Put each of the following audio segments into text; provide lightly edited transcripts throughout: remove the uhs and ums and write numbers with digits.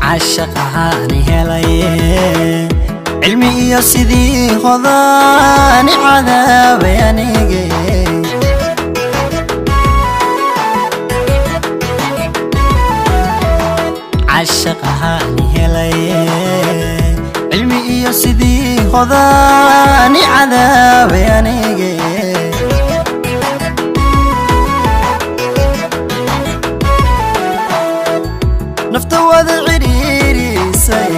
Cashaqaani helaye, cilmi iyo sidii hodaani cadaabay anige. Cashaqaani helaye, cilmi iyo sidii hodaani cadaabay anige. Nafta wada cidhiirisay,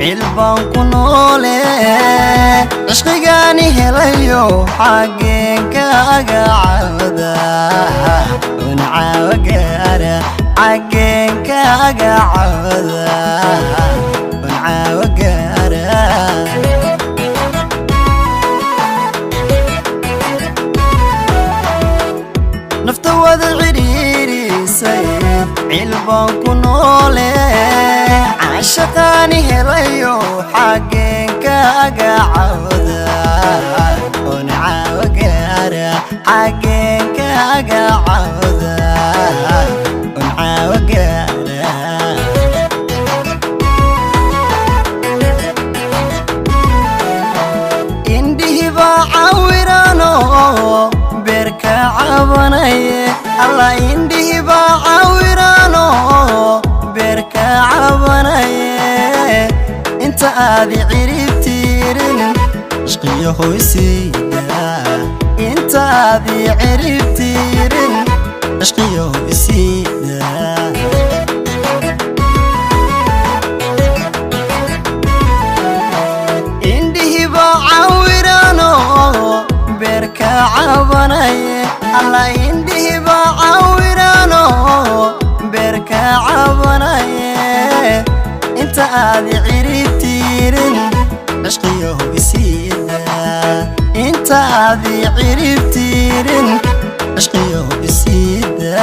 cilbaan ku noole, cishqigaani helayo, xaggeen kaaga cawda una caawa gaara? Xaggeen kaaga cawda una caawa gaara? Nafta wada cidhiirisay, cilbaan ku noole, cashaqaani helayo, xaggeen kaaga cawda una caawa gaara? Xaggeen kaaga cawda una caawa gaara? Indhihibaa cawirano beerka cabanaye, alla indhihibaa cawirano beerka cabanaye. Inta aadi ciribtiirin ishqiyo hoysiida, inta aadi ciribtiirin ishqiyo isiida. Indhihibaa cawirano beerka cabanaye, alla indhihibaa cawirano beerka cabanaye. Inta aadi ciribtiirin cishqiyo isiida, inta aadi ciribtiirin cishqiyo isiida.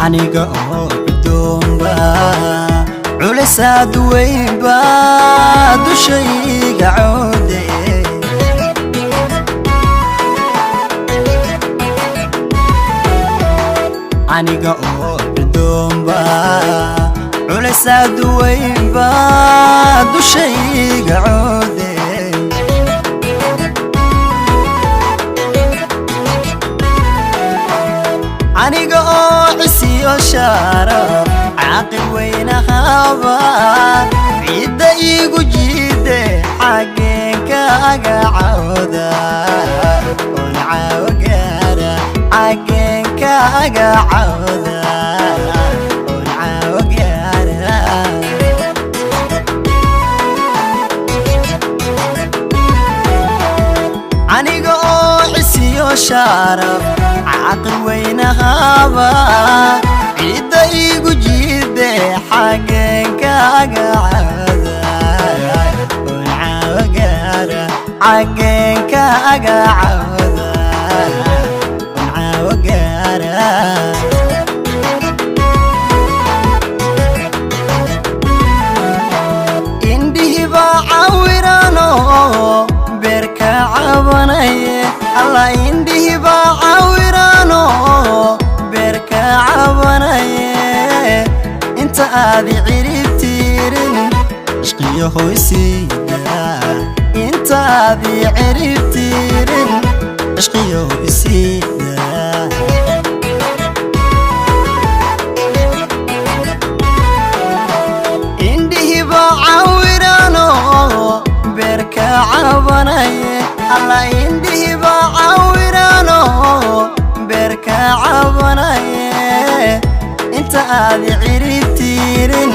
Aniga oo cudoonba culisaad weynba dushayga coode, aniga oo cudoonba culisaad weynba dushayga coode. Aniga oo cisiyo shaarab caaqil weynahaba cidda iigu jiide, xaggeen kaaga cawda oon caawo gaara? Xaggeen kaaga cawda oon caawo gaara? Aniga oo cisiyo shaarab caaqil weynahaba Aadi ciribtirin cishqiyo hoysiida, intaadi ciribtirin cishqiyo isiida. Indhihiba cawirano beerka cabanaye, alla indhihiba cawirano beerka cabanaye, inta aadi ciribtirin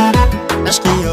cishqiyo.